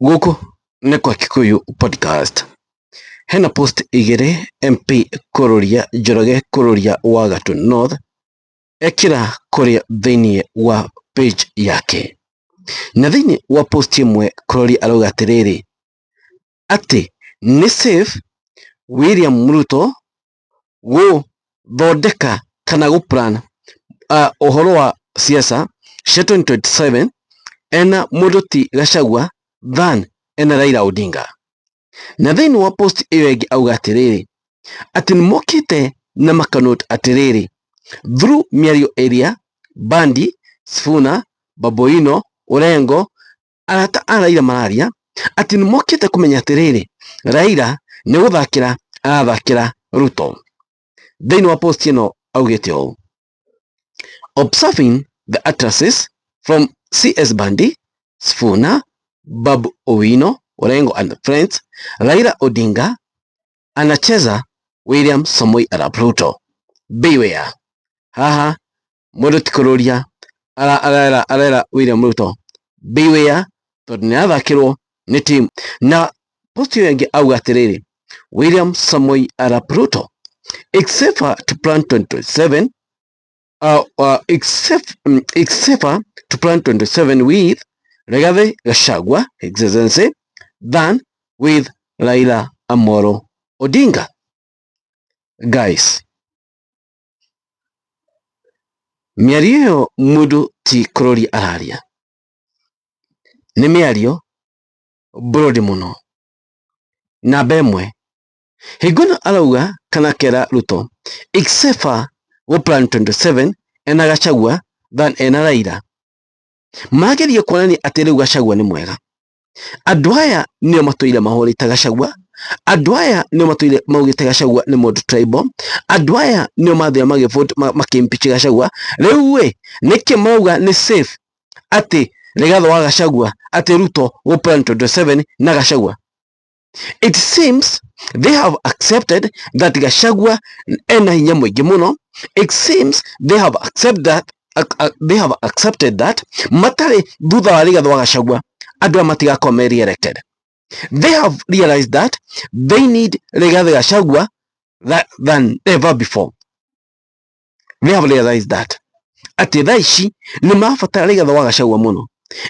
Gũkũ nĩ kwa Kikuyu Podcast. Hena post igĩrĩ MP Kururia Njoroge Kururia wa Gatũ North ekĩra kũrĩa thĩinĩ wa page yake. Na thĩinĩ wa post ĩmwe Kururia arauga atĩrĩrĩ, atĩ nĩ safe William Ruto gũthondeka kana gũ plan ũhoro wa siasa cia 2027 ena mũndũ ti Gachagua than ena Raila Odinga. Na thĩinĩ wa post ĩyo ĩngĩ auga atĩrĩrĩ, atĩ nĩ mokĩte na makanote atĩrĩrĩ, through mĩario ĩrĩa Bandi, Sifuna, Babu Owino, Orengo arata a Raila mararia atĩ nĩ mokĩte kũmenya atĩrĩrĩ, Raila nĩ gũthakĩra arathakĩra Ruto. Thĩinĩ wa post ĩno augĩte ũũ: Observing the utterances from CS Bandi, Sifuna, Babu Owino, Orengo and friends, Raila Odinga anacheza William Samoei Arap Ruto. Beware. Haha mũndũ ti kũrũria arera arera William Ruto beware tondũ nĩ arathakĩrwo nĩ team. Na post ĩyo ĩngĩ auga atĩrĩrĩ, William Samoei Arap Ruto, it's safer to plan 2027 it's safer to plan 27 with Rigathi Gachagua, Excellency, than with Raila Amolo Odinga. Guys, mĩario ĩyo mũndũ ti kũroria araria, nĩ mĩario broad mũno. Namba ĩmwe, hingo ĩno arauga kana akera Ruto it's safer gũ plan 27 ena Gachagua than ena Raila. Mageria kuonania atĩ rĩu Gachagua nĩ mwega. Andũ aya nĩo matũire mahũrĩte Gachagua, andũ aya nĩo matũire maugĩte Gachagua nĩ mũndũ tribal, andũ aya nĩo mathire magĩvote makĩimpeach Gachagua. Rĩu ĩ nĩkĩ marauga nĩ safe atĩ Rigathi wa Gachagua atĩ Ruto gũ plan 27 na Gachagua? It seems they have accepted that Gachagua ena hinya mũingĩ mũno. It seems they have accepted that they have accepted that matarĩ thutha wa Rigathi wa Gachagua andũ aya matigakorwo me re-elected. They have realized that they need Rigathi Gachagua than ever before. They have realized that atĩ thaa ici nĩ marabatara Rigathi wa Gachagua mũno,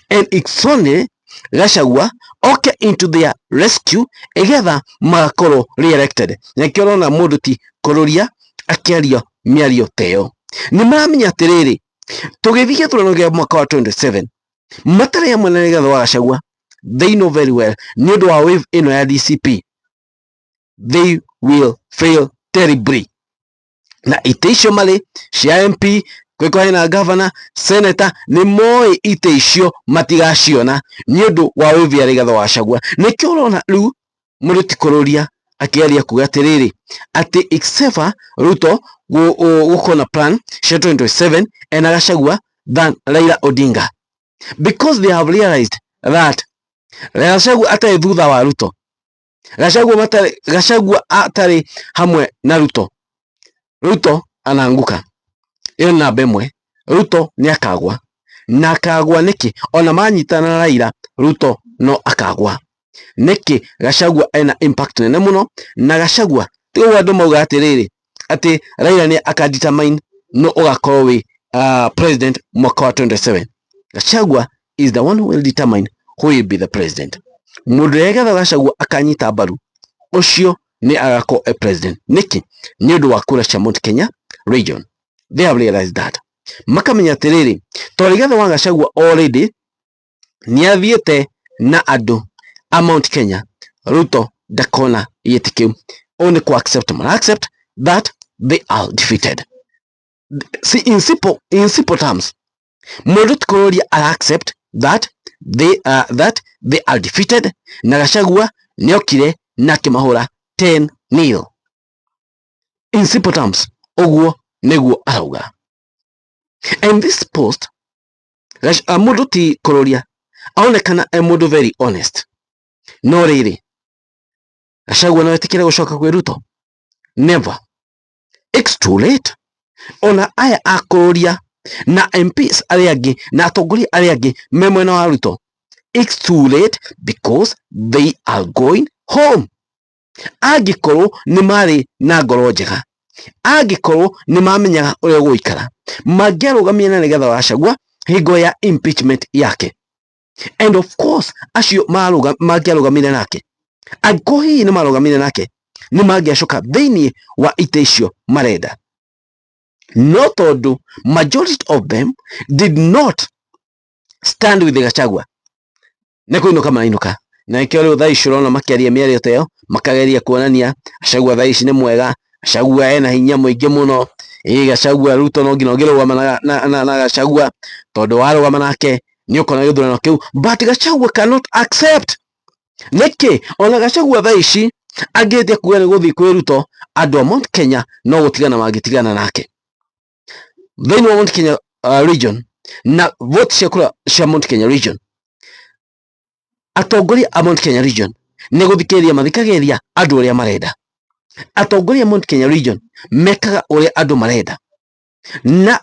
and it's only Gachagua oke into their rescue igetha magakorwo re-elected. Nĩkĩo ũrona mũndũ ti kũrũria akĩaria mĩario ta ĩyo. Nĩ maramenya atĩrĩrĩ, tũgĩthiĩ gĩthurano kĩa mwaka wa 27 matarĩ hamwe na Rigathi wa Gachagua, they know very well nĩ ũndũ wa wave ĩno ya DCP they will fail terribly. Na itĩ icio marĩ cia MP kwĩko hena governor, senator, nĩ moĩ itĩ icio matigaciona nĩ ũndũ wa wave ya Rigathi wa Gachagua. Nĩkĩo ũrona rĩu mũndũ ti kũrũria akĩaria kuga atĩrĩrĩ, atĩ it's safer Ruto gũkorwo na plan cia 2027 ena Gachagua than Raila Odinga, because they have realized that Gachagua atarĩ thutha wa Ruto, Gachagua matarĩ, Gachagua atarĩ hamwe na Ruto, Ruto anaanguka. Ĩyo nĩ namba ĩmwe. Ruto nĩ akagwa na akagwa nĩkĩ? Ona manyitana na Raila, Ruto no akagwa. Nĩkĩ? Gachagua ena impact nene mũno. Na Gachagua ti ũguo andũ mauga atĩrĩrĩ, atĩ Raila nĩ aka determine no ũgakorwo wĩ president mwaka wa 27. Gachagua is the one who will determine who will be the president. Mũndũ ũrĩa getha Gachagua akanyita mbaru, ũcio nĩ agakorwo e president. Nĩkĩ? Nĩ ũndũ wa kura cia Mount Kenya region. They have realized that, makamenya atĩrĩrĩ, to Rigathi wa Gachagua already nĩ athiĩte na andũ a Mount Kenya, Ruto ndakona gĩtĩ kĩu. Ũũ nĩ ku accept, mara accept that they are defeated. See, in simple terms, mũndũ ti kũrũria ara accept that they are defeated, na Gachagua nĩ okire na akĩmahũra 10-0. In simple terms, ũguo nĩguo arauga. And this post, mũndũ ti kũrũria aronekana e mũndũ very honest. No rĩrĩ, Gachagua no etĩkĩre gũcoka kwĩ Ruto? Never. It's too late. Ona aya akũrũria na MPs arĩa angĩ na atongoria arĩa angĩ me mwena wa Ruto. It's too late because they are going home. Angĩkorwo nĩ marĩ na ngoro njega, angĩkorwo nĩ mamenyaga ũrĩa gũikara, mangĩarũgamire na Rigathĩ wa Gachagua hingo ya impeachment yake. And of course acio mangĩarũgamire nake, angĩkorwo hihi nĩ marũgamire nake, nĩ mangĩacoka thĩinĩ wa itĩ icio marenda. No tondũ majority of them did not stand with Gachagua, nĩ kũinũka marainũka. Na nĩkĩo rĩu thaa ici ũrona makĩaria mĩario ta ĩyo, makageria kuonania Gachagua thaa ici nĩ mwega, Gachagua ena hinya mũingĩ mũno, ĩ Gachagua Ruto no nginya ũngĩrũgama na Gachagua, tondũ warũgama nake nĩ ũkona gĩthurano kĩu. But Gachagua cannot accept. Nĩkĩ? Ona Gachagua thaa ici angĩhĩtia kuga nĩ gũthiĩ kwĩ Ruto, andũ a Mount Kenya no gũtigana mangĩtigana nake. Thĩinĩ wa Mount Kenya region na vote cia kura cia Mount Kenya region, atongoria a Mount Kenya region nĩ gũthikĩrĩria mathikagĩrĩria andũ ũrĩa marenda. Atongoria a Mount Kenya region mekaga ũrĩa andũ marenda. Na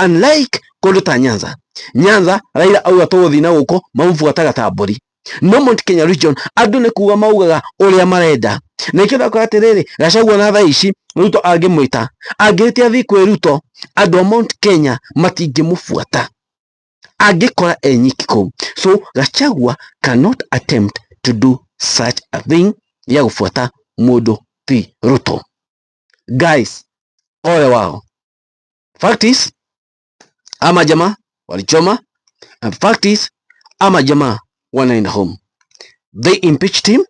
unlike kũndũ ta Nyanza, Nyanza Raila auga tũgũthiĩ na gũkũ, mamũbuataga ta mbũri. No Mount Kenya region andũ nĩ kuga maugaga ũrĩa marenda. Na ikĩo ndakora atĩrĩrĩ, Gachagua na thaa ici Ruto angĩmwĩta, angĩhĩtia athiĩ kwĩ Ruto, andũ a Mount Kenya matingĩmũbuata angĩkora e nyiki kũu. So Gachagua cannot attempt to do such a thing ya gũbuata mũndũ ti Ruto. Guys, ole wao. Fact is, ama jamaa walichoma, and fact is, ama jamaa wanaenda home. They impeached him,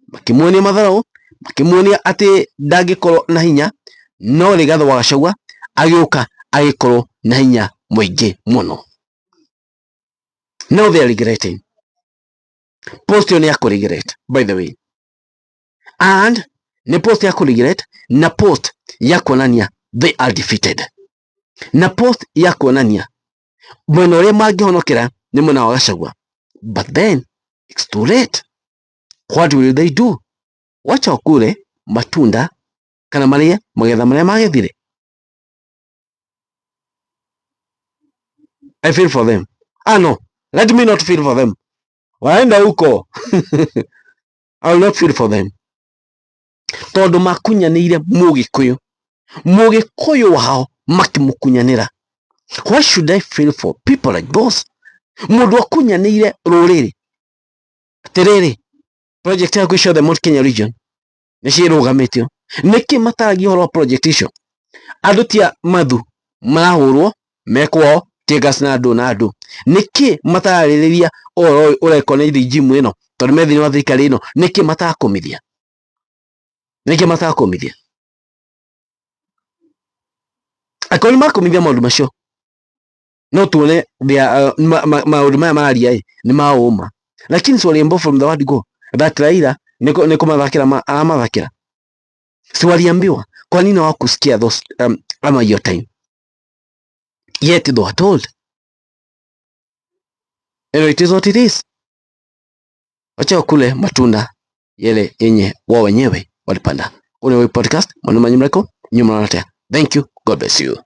makimuonia matharau, makimuonia atĩ ndangĩkorwo na hinya, no Rigathĩ wa Gachagua agĩũka agĩkorwo na hinya mũingĩ mũno. Now they are regretting. Post ĩyo nĩ ya kũ-regret, by the way. And nĩ post ya kũ-regret na post ya kuonania they are defeated. Na post ya kuonania mwena ũrĩa mangĩhonokera nĩ mwena wa Gachagua. But then it's too late. What will they do? Wacha wakule matunda kana marĩe magetha marĩa magethire. I feel for them. Ah no, let me not feel for them. Waenda huko. I will not feel for them. Tondũ makunyanĩire Mũgĩkũyũ. Mũgĩkũyũ wao makĩmũkunyanĩra. Why should I feel for people like those? Mũndũ akunyanĩire rũrĩrĩ. Atĩrĩrĩ, project yaku ciothe Mount Kenya region nĩ cirũgamĩtio. Nĩkĩ mataragia ũhoro wa project icio? Andũ ti a mathu marahũrwo me kwao tear gas na andũ na andũ. Nĩkĩ matararĩrĩria ũhoro ũyũ ũrekwo nĩ regime ĩno tondũ me thĩinĩ wa thirikari ĩno? Nĩkĩ matakũmithia? Nĩkĩ matakũmithia? Angĩkorwo nĩ makũmithia maũndũ macio, no tuone maũndũ maya mararia ĩ nĩ ma ũma. Lakini si waliambiwa from the word go that Raila nĩ kũmathakĩra aramathakĩra. Si waliambiwa? Kwa nini hawakusikia those ama hiyo time? Yet they were told. Anyway, it is what it is. Wacha wakule matunda yale yenye wao wenyewe walipanda. Ule podcast, Mwanaume Mreko, nyuma. Thank you. God bless you.